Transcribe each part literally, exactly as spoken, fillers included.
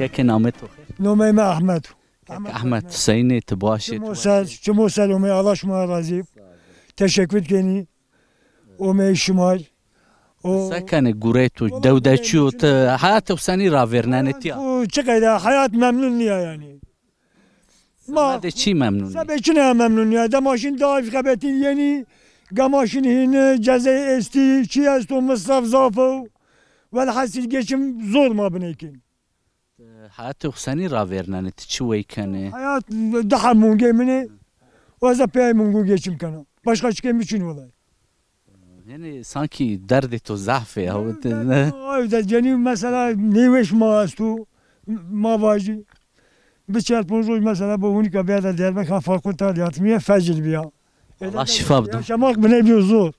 Keke namê to xêr? Nomey mi Ehmed. Keke Ehmed, Hüseynê, ti baş ê, ti Çimo ser, çimo ser omey, Allah şima razî. Teşekkür kenî. Omey şima. O se kenê gurey to, dew de çi yo, ti heyat xo senî ravêrnenê tiya? Çi qeyde, heyat memnun nîya yanî. Ma de çi memnun nî? Sebê çi ne memnun nîya? Dema şin daîf xebetîn yenî, gema şin hîni, cezey estî, çi esto, misraf zaf o. Welhasil geçim zor ma bineykin. Heyatê xo senî ravêrnenê, ti çi wey kenê? Heyat di heb mungê min ê, ez de pey mungû geçim kena. Başka çikê mi çin welay. Hênî sankî derdê to zaf ê ya. Ay de cenî mesela nêweş ma esto, ma vajî. Bi çar ponc roj mesela bo hûnîka bêda Diyarbekir, ha farklı tabiatım ya, fecil biya. Allah şifa bido. Yaşamak bine bir zor.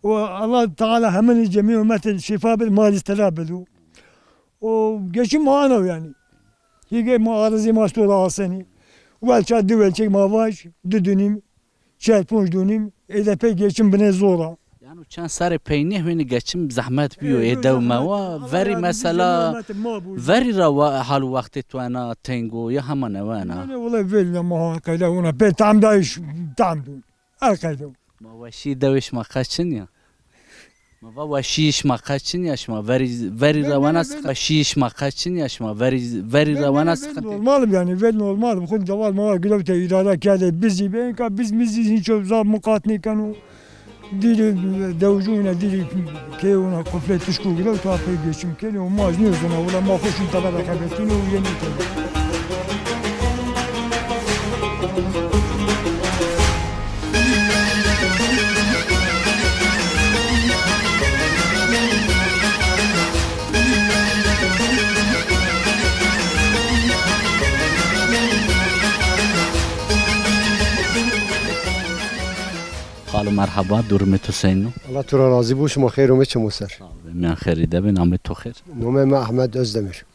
O Allah Teala hemin cemî ümmetî şifa bir, ma lîstera bido. O geçim ma ana yanî. Hîgê ma arizî ma sto ra asenî. Welça di welçek ma vaj, di dunîm, çar ponc dunîm, ê de pey geçim bine zor a. Yano çend serê pey nêhwênî geçim zehmet bîyo, ê dew mewa, verî mesela, verî ra wa-, hal û wextê to ena teng o, ya hema newena? Nê, nê, wele verî ra ma ha qeyde ona, pey tam dayîş, tam dun. El qeyde. Ma weşî dewê şima qe çin ya? Ma va weşî şima qe çin ya şima? Verî, verî ra wena sıkıntı. Weşî şima qe çin ya şima? Verî, verî ra wena sıkıntı. Normal yanî, ver normal. Xo cewal ma girewte îdare kerde, bizî be, enka biz mizî hîç zaf muqat nêkeno. Dîrî dewjû yine dîrî kê ona kuflê tişko girewte, pey geçim kenê û ma nêzona, wela ma xo şin tebera xebetîn û yenî kenê. Xalo merheba, durumê to seyno? Allah to ra razî bo, şima xeyr omê çimo ser. Sağ ol, miyan xeyrî de bê, namê to xêr? Nomê mi Ahmet Özdemir.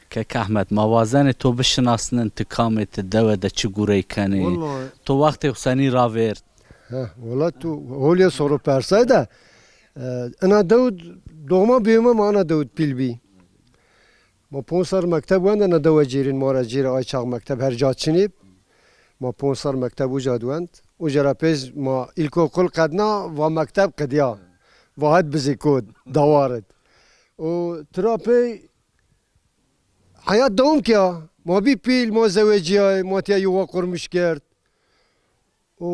Kek Ahmet, ma wazenê to bişinasnin, ti kam ê, ti dewe de çi gurey kenê? Wellahî. To wextê xo senî ravêrt? He, wela tu holîya soro persay de, e, ina dewd doğma büyüme ma ina dewd pîl bî. Ma ponc serr mekteb wenda, ina dewe cêrîn, ma ra cêrî ay çax mekteb her ca çinîb. Ma ponc serr mekteb uca di wend. Uca ra pês ma îlkokul qedna, va mekteb qedîya. Va het bizê kod, dawarid. O tira pey heyat dewam kîya. Ma bî pîl, ma zewecîyay, ma tiya yuva qurmuş kerd. O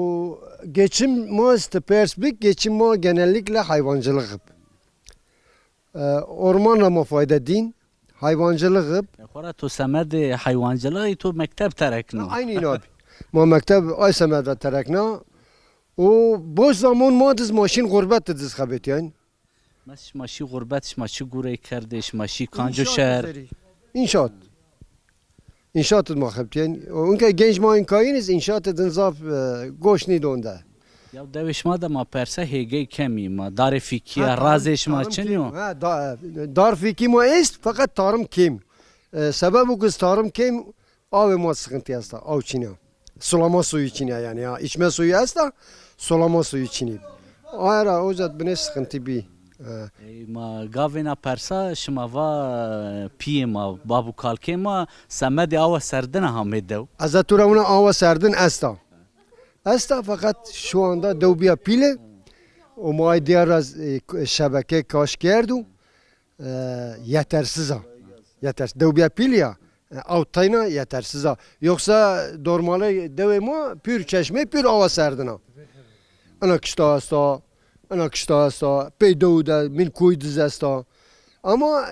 geçim ma, ti pers bik, geçim ma genellikle hayvancılık ib. E, orman ra ma fayde dîn, hayvancılık ib. E, xora to semedê hayvancılığı to mekteb terekno. Aynî îna bî. Ma mekteb ay semed ra terekna. O boş zaman ma diz ma şin gurbet de diz xebetîyayn. Mes şima şî gurbet, şima çi gurey kerdê, şima şî kanco şehr? Înşaat. Înşaat id ma xebitîyen. O inke genç ma inkayîn iz înşaat id zaf, e, goş nîdon de. Ya dewê şima de ma perse hêgey kemî, ma darê fîkî ya, razê şima çin yo? Ha, da-, e, dar fîkî ma est, feqet tarım kêm. E, sebeb o ki tarım kêm, awê ma sıkıntı esta, aw çin ya. Sulama suyu çin ya yani ya. İçme suyu esta, sulama suyu çin ya. Aye ra oca binê sıkıntı bî. E. Ey, ma gavêna persa şima va, e, piyê ma, bab û kalkê ma semedê awa serdin a hamê dew. Ez tu ra wina awa serdin esta. Esta, fakat şu anda dew biya pîle. O ma ay diyar ra, e, şebeke kaş kerdu. E, yetersiz a. Yeters-, dew biya pîl ya. E, aw tayna yetersiz a. Yoksa dormale dewê ma pür çeşme, pür awa serdin a. Ina kişta esta, ina kişta esta, pey dew de, min kuy diz esta. Ama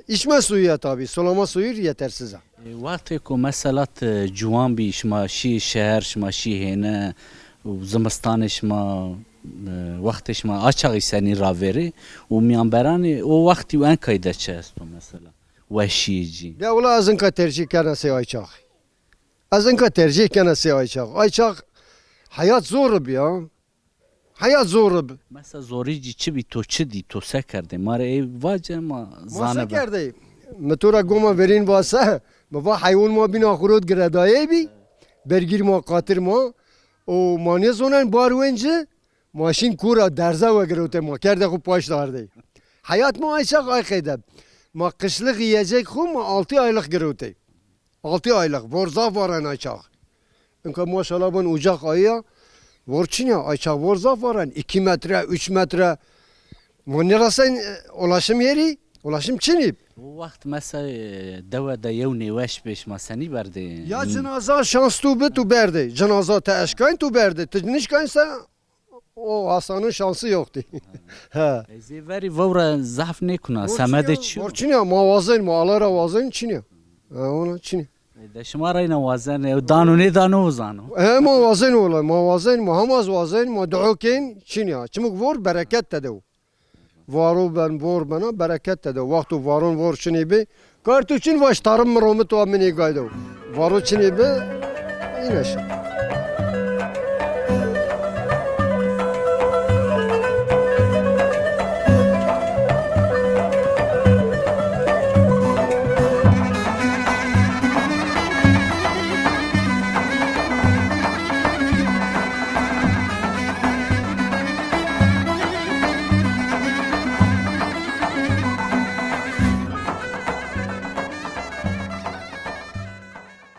içme suyu ya tabi, sulama suyu yetersiz a. E, wextê ku mesela ti ciwan bî, şima şî şeher, şima şî hêne û zimistanê şima, e, wextê şima a çaxî senî ravêrê û mîyanberanê o wextî û enkayî de çi esto mesela? Weşîyê cî. De wela ez inka tercîh kena sey ay çaxî. Ez inka tercîh kena sey ay çax. Ay çax heyat zor bî ya. Heya zor bi. Mesela zorî cî çi bî, to çi dî, to se kerdê? Ma rê ey vace, ma zane be. Ma se kerdê? Mi to ra goma verîn vase, mi va heywan ma bîna xurot giredayê bî, bergîr ma, qatir ma, û ma nêzonen bar wencî, ma şîn kura derze wegirewte, ma kerde xwu paşt ardê. Heyat ma ay çax ay qeyde. Ma qışlıq yiyecek xu ma altı aylık girewtey. Altı aylık. Vor zaf varen ay çağ. Inka maşallah ben ucak ayıya. Vor çinya, ay çağ vor zaf varen. İki metre, üç metre. Ma nêrasen, e, ulaşım yeri, ulaşım çinib. O waxt mesela, e, dewe de yew nêweş bê, şima senî berdê? Ya cinaza şans tu bi, tu berdê. Cinaza te eşkayn, tu berdê. Ti nişkayn se o hastanın şansı yoktu. Ha. E, zê verî vewre zaf nêkuna, semedê çi yo? Çinya, ma wazen, ma Allah ra wazen çinya. Ha, ona çinya. E, de şima reyna wazen, e, dano nêdano zano. E, ma wazen ola, ma wazen, ma hemaz wazen, ma duo kên çinya. Çimuk vor bereket te dew. Varo ben, vor bena, bereket te dew. Wexto varon vor çinê bi, kar tu çin vaş tarım mi romit wa minê gaydew. Varo çinê bi, îne şi.